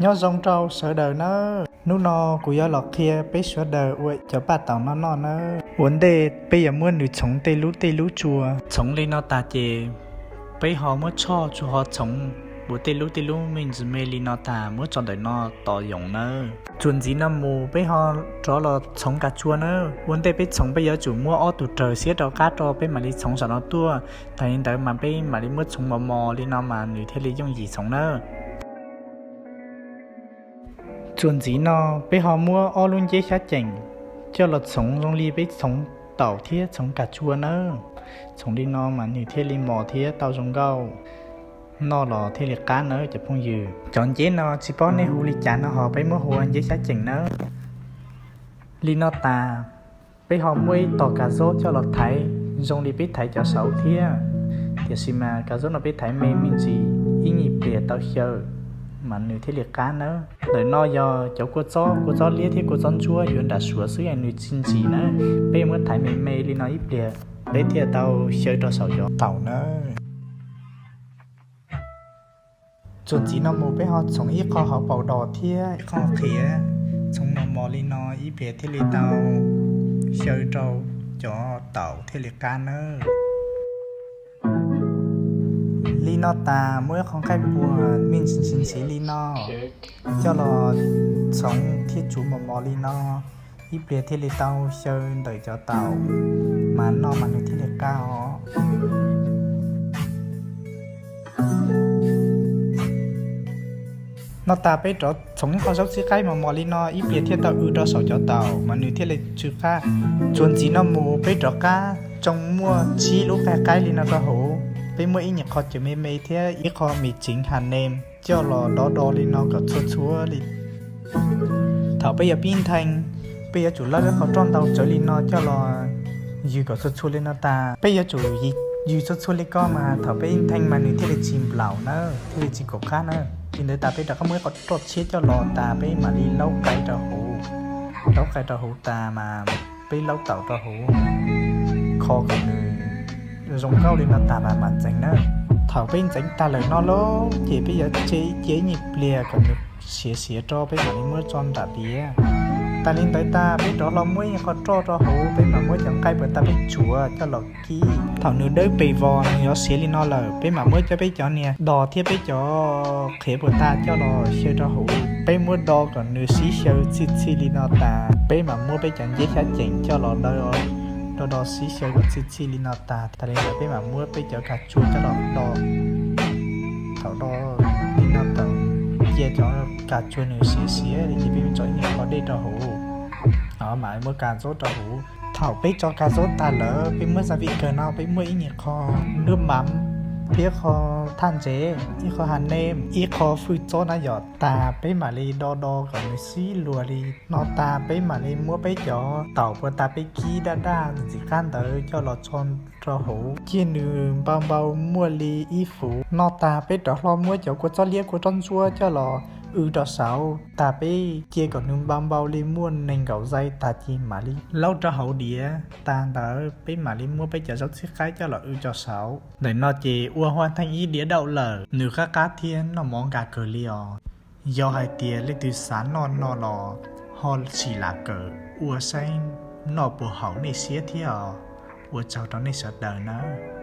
Nyob zoo rau sawv daws nawb. Hnub no kuv yuav los qhia peb sawv daws ua cov paj taum no noj nawb. Ua ntej peb yuav muab nws txhoov tej lub tej lub tsua. Txhoov li no tas ces peb ho muab tshoj tsuas ho txhoov ua tej lub tej lub me ntsis me li no tas muab tso ntawm no tos yoov nawb. Txuas ntxiv no mus peb ho rov los txhoov kas tsua nawb. Ua ntej peb txhoov peb yuav tsum muab ob tug raws xiab rau qab rau peb mam li txhoov saum no tuaj. Tag li ntawd mas peb mam li muab txhoov mos mos li no mas nws thiaj li yooj yim txhoov nawb. Txuas ntxiv no peb ho muab ob lub nceb xyab ceem coj los txhoov zoo li peb txhoov taum thiab txhoov kas tsua nawb. Txhoov li no mas nws thiaj li mos thiab tau zoo nkauj, noj los thiaj li qab nawb cov phooj ywg. Cov nceb no tsis paub nej hu li cas no ho peb muab hu ua nceb xyab ceem nawb. Li no tas peb ho muab ib tog kas zaub coj los thaiv zoo li peb thaiv cov saud thiab. Tiam sis mas kas zaub no peb thaiv me me ntsis, ib nyuag pliag tau xyaw mas nws thiaj li qab nawb. Ntawm no yog cov kua txob, kua txob liab thiab kua txob ntsuab yuav nram suav xwb es nws tsis ntsim nawb. Peb muab thaiv me me li no ib pliag peb thiaj tau xyaw rau saum cov taum nawb. Txuas ntxiv no mus peb ho txhoov ib qho hauv paus dos thiab ib qho qhiav, txhoov mos mos li no ib pliag thiaj li tau xyaw rau cov taum thiaj li qab nawb. Li no tas muab ib qho nqaij puas me ntsis ntxiv li no coj los txhoov thiab tsuav mos mos li no ib pliag thiaj li tau xyaw ntawm cov taum mas noj mas nws thiaj li qab os. No tas peb rov txhoov ib qho zaub txhwb qaib mos mos li no ib pliag thiaj tau w rau saum cov taum mas nws thiaj li tsw qab. Txuas ntxiv no mus peb rov qab tsoo muaj tsib lub nqaij qaib li no rau hauv. Peb muab ib nyuag qho cawv me me thiab ib qho me tseev ha nees coj los do do li no kom txhua txhua li. Thaum peb yuav pib nthee, peb yuav tsum lawb lawb qhov roj ntau tsawv li no coj los ywg kom txhua txhua li no tas. Peb yuav tsum ywg txhua txhua li ko mas thaum peb nthee mas nws thiaj li tsis nplaum na, thiaj li tsis kaum qab na. Li ntawd tas peb rov qab muab ib qho roj tshiab coj los tas peb mam li laub qai rau hauv. Laub qai rau hauv tas mas peb laub taum rau hauv, kho kom nws zoo nkauj li no tas mas mam ntxeev na. Thaum peb ntxeev tag lawm no lauj ces peb yuav tsum cia ib nyuag pliag kom nws siav siav rau peb mam li muab tso nram diav. Tas li ntawd tas peb rov hlo muab ib qho roj rau hauv, peb mam muab cov nqaij puas tas peb tsuav coj los kib. Thaum nws dawb pes vos nws yuav siav li no lawm, peb mam muab cov peb cov niag dos thiab peb cov qhiav puas tas coj los xyaw rau hauv. Peb muab do kom nws sib xyaw txhij txhij li no tas peb mam muab peb cov nceb xyab ceem coj los do do do sib xyaw kom txhij txhij li no tas. Tas li ntawd peb mam muab peb cov kas tsua coj los do. Thaum do li no tawm cia cov kas tsua nws siav siav li ces peb tso ib nyuag qho dej rau hauv, mam muab kas zaub rau hauv. Thaum peb tso kas zaub tas lawm peb muab za vi kawg no peb muab ib nyuag qho nruab mam thiab qho thaj ntsev, ib qho ha nees, ib qho fwj txob na yom, tas peb mam li do do kom nws sib luag li no tas peb mam li muab peb cov taum puas tas peb kib daj daj ntxim qab ntawd coj los tso rau hauv, cia nws npau npau muaj li ib fuv no tas peb rov hlo muab cov kua txob liab kua txob ntsuab coj los w rau saud tas peb cia kom nws npau npau li muaj nees nkaum zais tas ces mam li laub rau hauv diav. Tas ntawd peb mam li muab peb cov zaub txhwb qaib coj los w rau saud. Ntawm no ces ua huaj theej ib diav dauj lawm, nws qab qab thiab noj mov nkag kawg li os. Yog hais tias leej twg xav noj no los ho sim lam kawm ua saib noj puas haum nej siab thiab os. Ua tsaug rau nej sawv daws nawb.